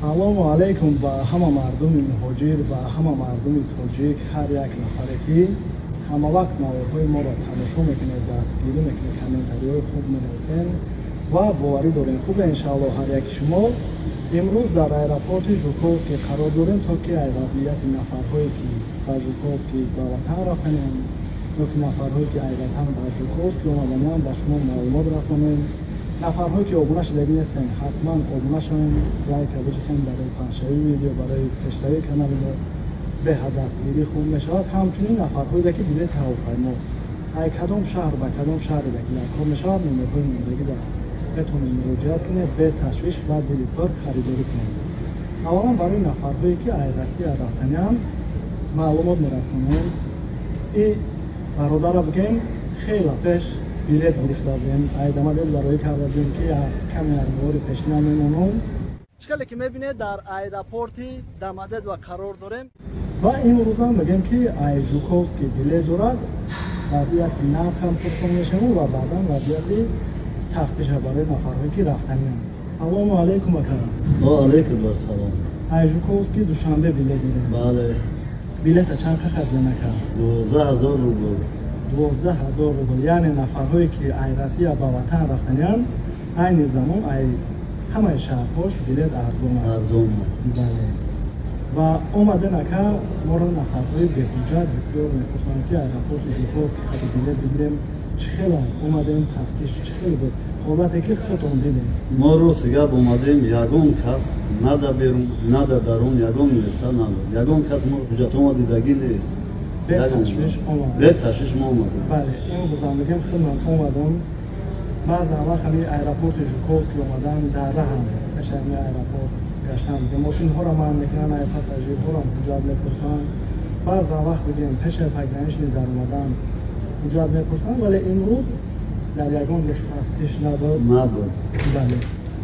Салому алайкум ба ҳама мардуми муҳоҷир, ба ҳама мардуми тоҷик, ҳар як нафаре ки ҳама вақт наворҳои моро тамошо мекунед, дастгирӣ мекунед, комментариҳои хуб менависед ва боварӣ дорем хуб иншааллоҳ ҳар яки шумо. Имрӯз дар аэропорти Жуковский қарор дорем, то ки ай вазъияти нафарҳое ки ба Жуковский ба ватан рафтанем ё ки нафарҳое ки ай ватан ба Жуковский омаданам ба шумо маълумот расонем. Нафарҳое ки обуна шудагӣ нестем, ҳатман обуна шавем, лайка биҷихем барои паҳншавии видео, барои пешравии канали мо беҳад дастгирӣ хуб мешавад. Ҳамчунин нафарҳое ки билети ҳавопаймо ай кадом шаҳр ба кадом шаҳре ки дар кор мешавад, номерҳои мондагӣ дар метавонед муроҷиат кунед, беташвиш ва дили пур харидорӣ кунед. Аввалан барои нафарҳое ки ай Россия рафтаниам маълумот мерасонем. И бародарро бигем, хеле пеш билет гирифта будем, ай Домодедово дароӣ карда будем ки каме армовори пешина мемонам. Чӣ хеле ки мебинед, дар аэропорти Домодедово қарор дорем ва имрӯзам мегем ки ай Жуковский билет дорад, вазъияти нархам пурсон мешавем ва баъдан вазъияти тафтиша барои нафарҳое ки рафтанианд. Салому алайкум, ака. Ва алайкум ассалом. Ай Жуковский Душанбе билет дорем. Бале. Билета чанд харидем, ака? 12 000 рубл. 12 000 рубл. Яъне нафарҳое ки ай Россия ба ватан рафтанианд, айни замон ай ҳамаи шаҳрҳош билет арзон аст. Арзон. Бале. Ва омаден, ака, моро нафарҳои беҳуҷҷат бисёр мепурсанд, ки аэропорти Жуковский хати билет бигирем, чӣ хела омадем, тафтиш чӣ хел буд, ҳолате ки худтон дидем. Мо рости гап омадем, ягон кас на да берун, на да дарун, ягон милиса набуд, ягон кас мо ҳуҷҷатҳомо дидагӣ нест. Беташвиш омадем. Беташвиш мо омадем. Бале, имрӯзам мегем, худман омадам. Баъзан вақт ҳамин аэропорти Жуковский омадан, дар раҳам пеши ҳамин аэропорт гаштан, мошинҳоро манъ мекунанд, ай пассажирҳоро ҳуҷҷат мепурсанд. Баъзан вақт бигем, пеши пограничный даромадан ҳуҷҷат мепурсанд, вале имрӯз дар ягон ҷош тафтиш набуд. Набуд. Бале,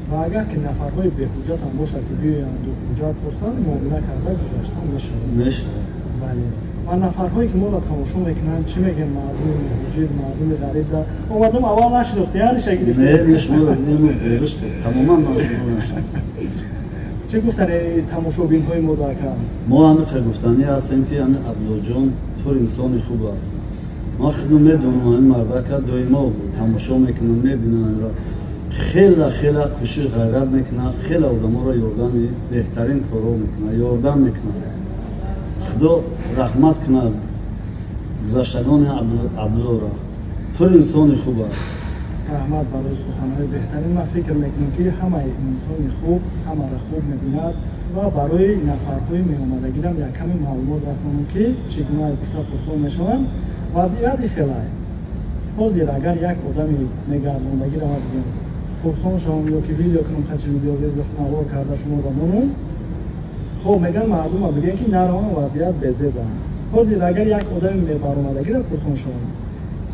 ва агар ки нафарҳои беҳуҷҷатам бошад, ки биёянду ҳуҷҷат пурсанд, муомила карда гузаштан мешавад. Мешавад. Бале. Ва нафарҳое ки моро тамошо мекунанд, чӣ мегӯем мардуми муҳоҷир, мардуми ғариб? Да омадам, аввал нашинохти, яниша гирифта. Не, шуморо дидем, тамоман ман шуморо нашинохтам. Чӣ гуфтани тамошобинҳои мо, ака? Мо ҳамин гуфтанӣ ҳастем, ки ҳамин Абдуллоҷон пур инсони хуб аст. Ман худам медонам, ҳамин мардака доимо тамошо мекунам, мебинам инро. Хела хела кӯшиш, ғайрат мекунад, хела одаморо ёрдами беҳтарин корҳо мекунад, ёрдам мекунад. Худо раҳмат кунад гузаштагони Абдуллоро, пур инсони хуб аст. Раҳмат барои суханҳои беҳтарин. Ман фикр мекунам, ки ҳамаи инсони хуб ҳамаро хуб мебинад. Ва барои нафарҳои меомадагирам як каме маълумот расонам, ки чӣ гуна гуфта пурсон мешаванд. Вазъияти хелай ҳозир, агар як одами мегардондагиро ма бигем, пурсон шавам ё ки видео кунам, хачи видео навор карда шуморо монум, хоб меган мардума бигем, ки наравам, вазъият безебам. Ҳозир агар як одами мебаромадагиро пурсон шавам,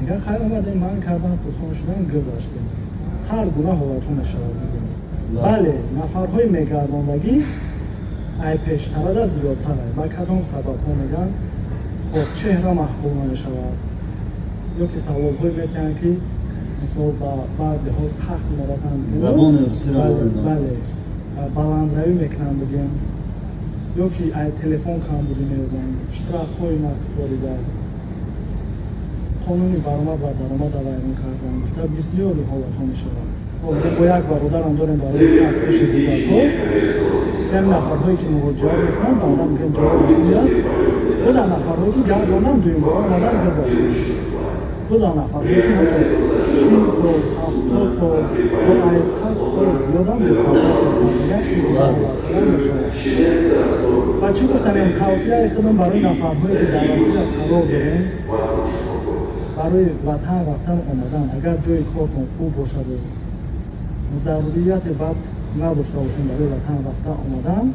меган: «Хайр, омадем, ман кардан, пурсон шудан, гузаштем». Ҳар гуна ҳолатҳо мешавад, бигем. Бале, нафарҳои мегардондагӣ ай пештарада зиёдтарай. Ба кадом сабабҳо меган? Хоб, чеҳра маҳқул намешавад ё ки саволҳое метиҳанд, ки мисол ба баъзеҳо сахт мерасанд. Забони русиро. Бале, баландравӣ мекунанд, бигем, ё ки ай телефон камбудӣ меёбанд, штрафҳои насупорида, қонуни баромад ва даромада вайрон кардан гуфта бисёри ҳолатҳо мешавад. Бо як бародарам дорем барои тафтиши ҳуҷҷатҳо. Як нафарҳое ки муроҷиат мекунанд, баъдан мегӯем, ҷавобаш меяд. Буда нафарҳое ки гардондан, дуюмбора омадан, гузаштанд. Буда нафарҳое ки ҳатто 40 сол, 70 сол то аз 100 сол зиёдам бепардохт мешавад. Ва чӣ гуфтанем, тавсияи худам барои нафарҳое ки дар Россия қарор дорем, барои ватан рафтан омадан, агар ҷои кортон хуб бошаду зарурияте баъд надошта бошем барои ватан рафта омадан,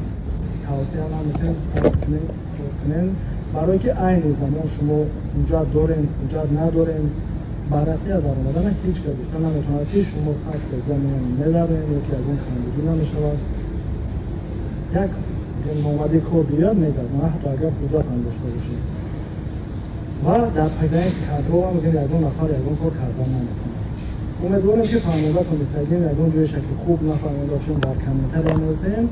тавсия наметем, сабр кунем, кор кунем, барое ки айни замон шумо ҳуҷҷат дорем, ҳуҷҷат надорем, ба Россия даромадана ҳеҷ кас гуфта наметавонад, ки шумо 100% медарем ё ки ягон камбудӣ намешавад. Як номади кор биёяд, мегардонад, ҳатто агар ҳуҷҷат ҳам дошта бошед. Ва дар пограничный контролам, мегӯем, ягон нафар ягон кор кардан наметавонад. Умедворем, ки фаҳмода тонистагем. Ягон ҷоеша ки хуб нафаҳмода бошем, дар комментария нависем.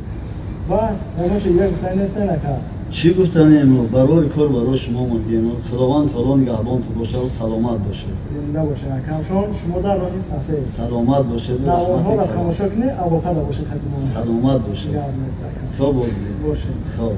Ва ягон чи дигар гуфтани нестен, ака? Чӣ гуфтанем? Барори кор барои шумо муҳим. Худованд таоло нигаҳбонту бошад, саломат бошед. Зинда бошед, акамшон. Шумо дар роҳи сафед. Саломат бошед. Наворҳоро тамошо кунед, алоқада бошед хати мо. Саломат бошед. Гап нест, ака. То боздид. Бошед. Хоб.